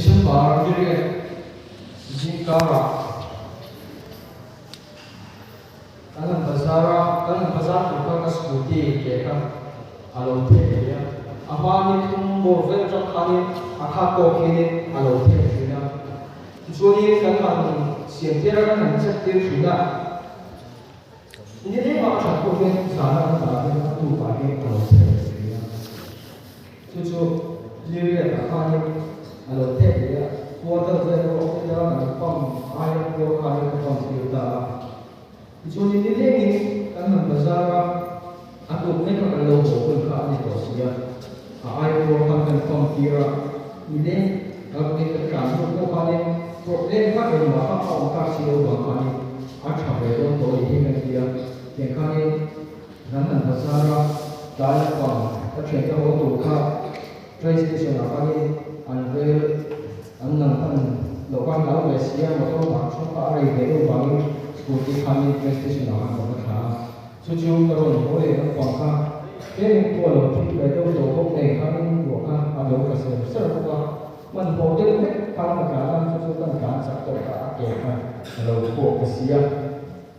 December ni riat zingkarah kan han bazar a, kan han bazar tur kha ka scooty ke kha a lo theh thei a, a hma ni thum bawr vel atang khanin a khat tawk hianin a lo theh thin a. Tichuanin kan han siam tir a, kan han check tir thin a. Ni lengah a that pawh hian zana kan dah hian a tukah hian a lo theh thin a. Chu chu Liriat-ah khanin a lo theh leh a, quarter vel pawh khawtela kan pump aia puar khanin ka pump tir ta a. Tichuanin ni lengin kan han bazar a, a tuk mai kha kan lo haw hun kha a ni tawh si a, a aia puar khan kan pump tir a, ni leng ka tlan hnu pawh khanin problem kha engmah kha a awm tak si lo vang khanin a tha ve dawn tawh a ni hi kan ti a, tiang khanin Kan han bazar a, tlai lampang ka thiante haw tur kha train station ah khanin an rel an nang hman loh khan hlau ve si a, motor bang chhung kha a rei ve deuh vangin scooty khanin train station ah khan ka va thla a, chu chu ka rawn haw leh lampang kha tlem pawh a lo thik ve deuh tawh bawk nen khanin ruah kha a lo tla ser ser bawk a, hmanhmawh deuh hlek khan ka tlan a, chu chu kan tlan chak tawh kha a ke kha a lo puak ta si a.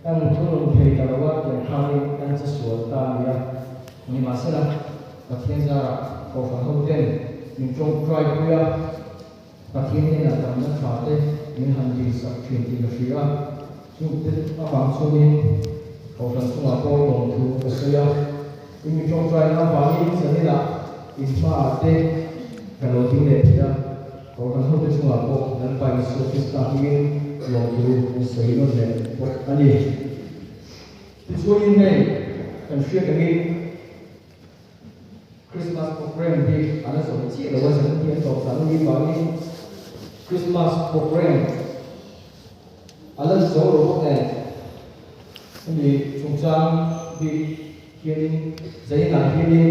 Kan thunun thei ta lo a, tiang khanin kan che sual ta a ni a. Nimahsela, Pathian zarah Kohhran hoten min tawngtai pui a, Pathian hnenah damna tha te min han dil sak thin tih ka hria a. Chungte avang chuanin Kohhran chungah pawh lawmthu ka sawi a. I mi tawngtaina avangin zaninah in hmaah te ka lo ding leh thei a. Kohhran hote chungah pawh Lalpa Isua Krista hmingin lawmthu an sawi nawn leh bawk a ni. Tichuanin hei kan hriat angin Christmas program hi a la zawm chiah lo a, zan hi a tawp dan a nih vangin Christmas program a la zo lo bawk nen hemi chungchang bik Hianin zainah hianin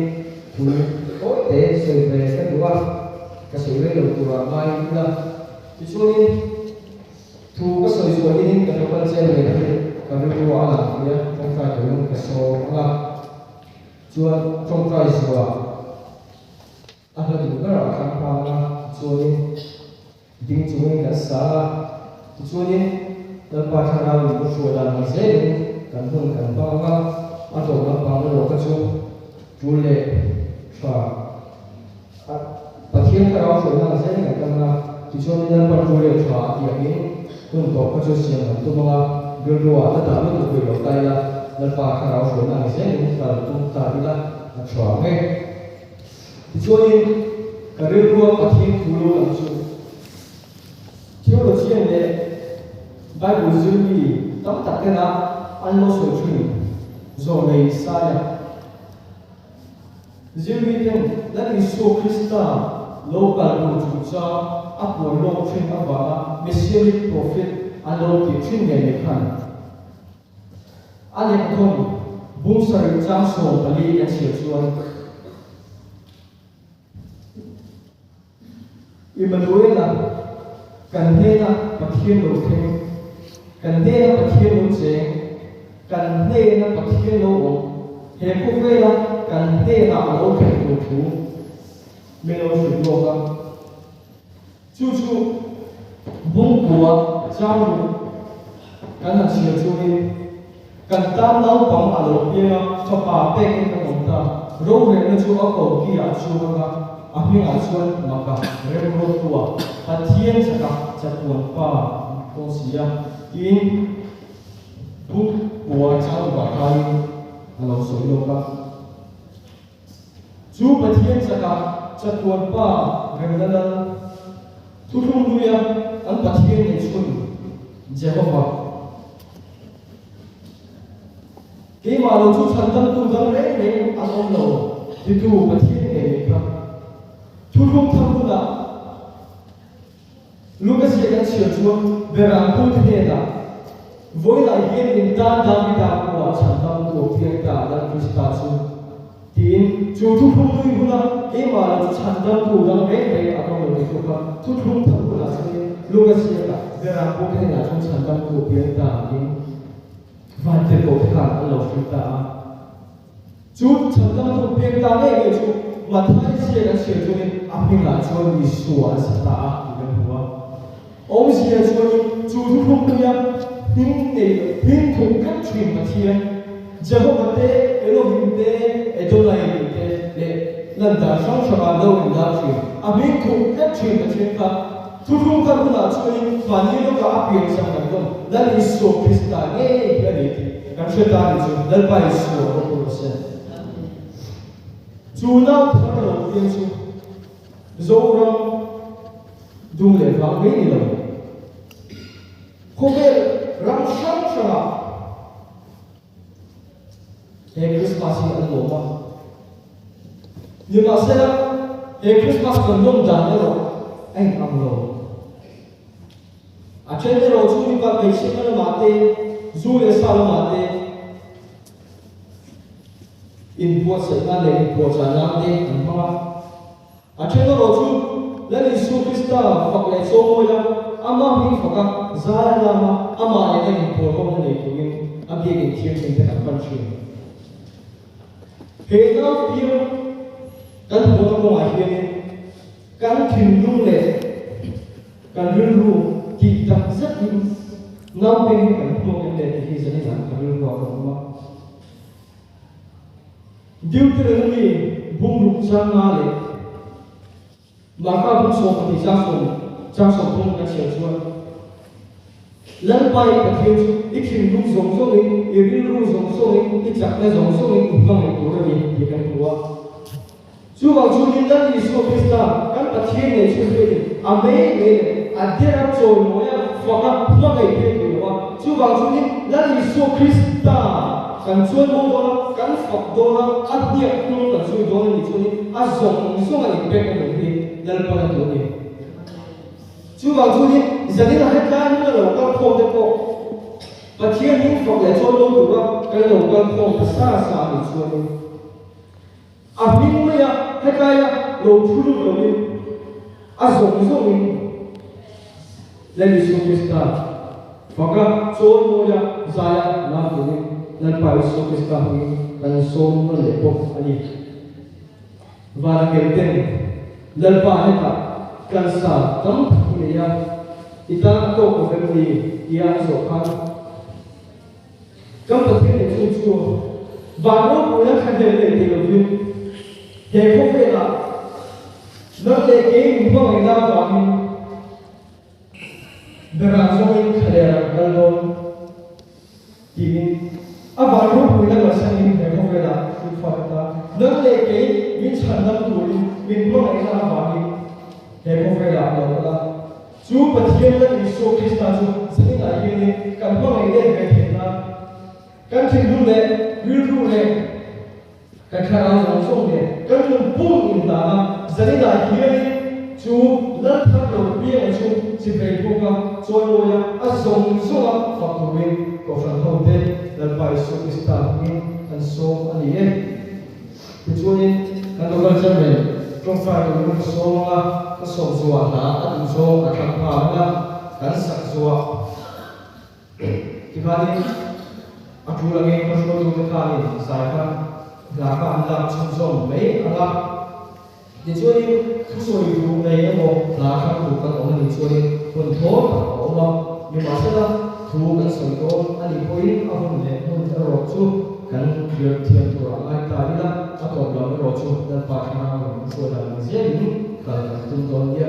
thu tawi te sawi ve ka duh a, ka sawi rei lo turah ngai ila. Tichuanin thu ka sawi zuah hianin ka local chairman hi ka rilru a lang thei a, tawngtai turin ka sawm ang a. Chuan tawngtai zuah a hla duh berah khan hmang a, tichuanin ding chungin kan sa a, tichuanin Lalpa thlarau in ka hruai dan ang zelin kan hun kan hmang ang a, a tawp lampang erawh kha chu tul leh tha a Pathian thlarau hruaina ang zelin kan kal ang a, tichuanin Lalpa tul leh tha a tih angin hun tawp kha chu siam kan tum ang a, rilruah la dah lutuk rih lo ta ila, Lalpa thlarau hruaina ang zelin kal tum ta ila a tha ang e. Tichuanin, ka rilrua Pathian thu lo lang chu theologian leh Bible zirmi tam tak tena an lo sawi thin zawrnei Isaia zirmi ten Lal Isua Krista lo kal tur chungchang a puan lawk thin avanga Messianic prophet an lo tih thin ngei mai khan A lehkhathawm bung sarih chang 14 kan chhiar chuan Immanuela kan hnena Pathian lo thleng, kan hnena Pathian lo cheng, kan hnena Pathian lo awm, he khawvela kan hnenah a lo thlen tur thu min lo hrilh lawk a. Chu chu bungkua chang kan han chhiar chungin kan tan naupang a lo piang a, fapa pekin kan awm ta. Rorelna chu a ko ki ah chuang anga a hmingah chuan Maka remruattua Pathian chaka chatuan pa an si a, tiin bungkua chang rukah khain a lo sawi lawk a. Chu Pathian chakah chatuan pa remna lal thuthlung hluia an Pathian nei chhun Jehova. Keimah lo chu chhandamtu dang reng reng an awm lo titu Pathian ngei mai kha thuthlung thar hunah Luka ziah kan chhiar chuan Berang pute hnenah, Vawilah hian in tan Davida khuaah chhandam tu a piang ta Lal Krista chu, tiin chu thuthlung nui huna keimah lo chu chhandam tu dang reng reng a awm lo ti tluk a, thuthlung thar hunah chuanin Luka ziakah Berang pute hnenah chuan chhandam tu a piang ta tiin Vantirhkoh te khan an lo hrilh ta a. Chu chhandamtu piang ta ngei ngei chu Matthai ziak an chhiar chungin a hmingah chuan Isua an sa ta a tih kan hmu a. Awmzia chuanin chu thuthlung hnuia hming nei loh hming thuk tlat thin Pathian, Jehova te, Elohim te, Adonai tih te leh lan dan hrang hranga lo inlar thin a hming thuk tlat thin Pathian kha thuthlung thar hunah chuanin mahni lawkah a pian chang kan dawng Lal Isua Krista ngei hi a ni tih kan hre ta ni chu Lalpa Isua rawh rawh se. Chu nau thar lo piang chu Zoram dung leh vang mai ni lo. Khawvel ram hrang hrangah he Christmas hi an lawm a. Nimahsela, he Christmas kan lawm dan erawh a inang lo. A then erawh chu mipa hmeichhiatna lamah te, zu leh sa lamah te, inbuatsaih nan leh inpuahchah nan te an hmang a. A then erawh chu Lal Isu Krista fak leh chaw mawi a, ama hming fak a, zai a lam a, amah leh a inpuahhawmna nei turin a biakin thianghlim te kan hman thin. He nau piang kan hmuhna kawngah hianin kan thinlung leh kan rilru tih tak zetin naupeng hi kan hmuak em le tih hi zanin ah ka rilru ah ka awm a. Deuteronomy bungruk chang nga leh Marka bung 12 chang sawm chang 30 kan chhiar chuan Lalpa i Pathian chu i thinlung zawng zawngin, i rilru zawng zawngin, i chakna zawng zawngin i hmangaih tur a ni tih kan hmu a. Chuvang chuanin Lal Isua Krista kan Pathian nei chhun hianin a mei mei leh a dera chawimawia faka hmangaih hi a duh lo a. Chuvang chuanin Lal Isua Krista kan chuan maw dawn a, kan fak dawn a, a hniak hnung kan zui dawn a nih chuanin a zawng zawng a inpek a nih hi Lalpan a duh a ni. Chuvang chuanin zanin a hetlai hmun a lo kal khawm te pawh Pathian hming fak leh chawi mawi tura kan lo kal khawm ta sa sa a nih chuanin, A hming mai a, hetaia lo thu lut loin a zawng zawngin Lal Isua Krista faka chawi mawia zaia lam turin Lalpa Isua Krista hmingin kan sawm nawn leh bawk a ni. Vana kelten Lalpa hetah cancer tam tak i nei a, i tan a tawk lo vem ni? tia an zawh khan, Kan Pathian leh chung chu van ropuina thahnem nei thei lovin he khawvelah nang leh kei min hmangaihna avangin berah zawngin thlaler an kal dawn tiin a van ropuina kalsanin he khawvelah min fat ta. Nang leh kei min chhandam turin min hmangaihna avangin he khawvelah a lo kal a. Chu Pathian Lal Isua Krista chu zaninah hianin kan hmangaih let ve theih nan kan thinlung leh rilru leh kan thlarau zawng zawng leh kan nun pum inhlan a, zaninah hianin chu Lal thar lo pianga chu chipei bawk a, chawimawi a, a zawng zawng a fak turin Kohhran hote Lalpa Isua Krista hmingin kan sawm a ni e. Tichuanin kan local chairman tawngtai turin ka sawm ang a, ka sawm zuah hna a duh zawng a thlang nghal ang a, kan sak zuah tikhanin a tul angin ka hruaitute khanin zai kha hna kha an lak chhunzawm mai ang a. Tichuanin thusawi duh nei emaw hna thlang duh kan awm a nih chuanin hun thawl tak a awm a, nimahsela thu kan sawi dawn a nih pawhin a hun leh hmun erawh chu kan clear thiam turah ngai ta ila, a tawp lam erawh chu Lalpa thlarau in hruai dan ang zelin kal kan tum dawn nia.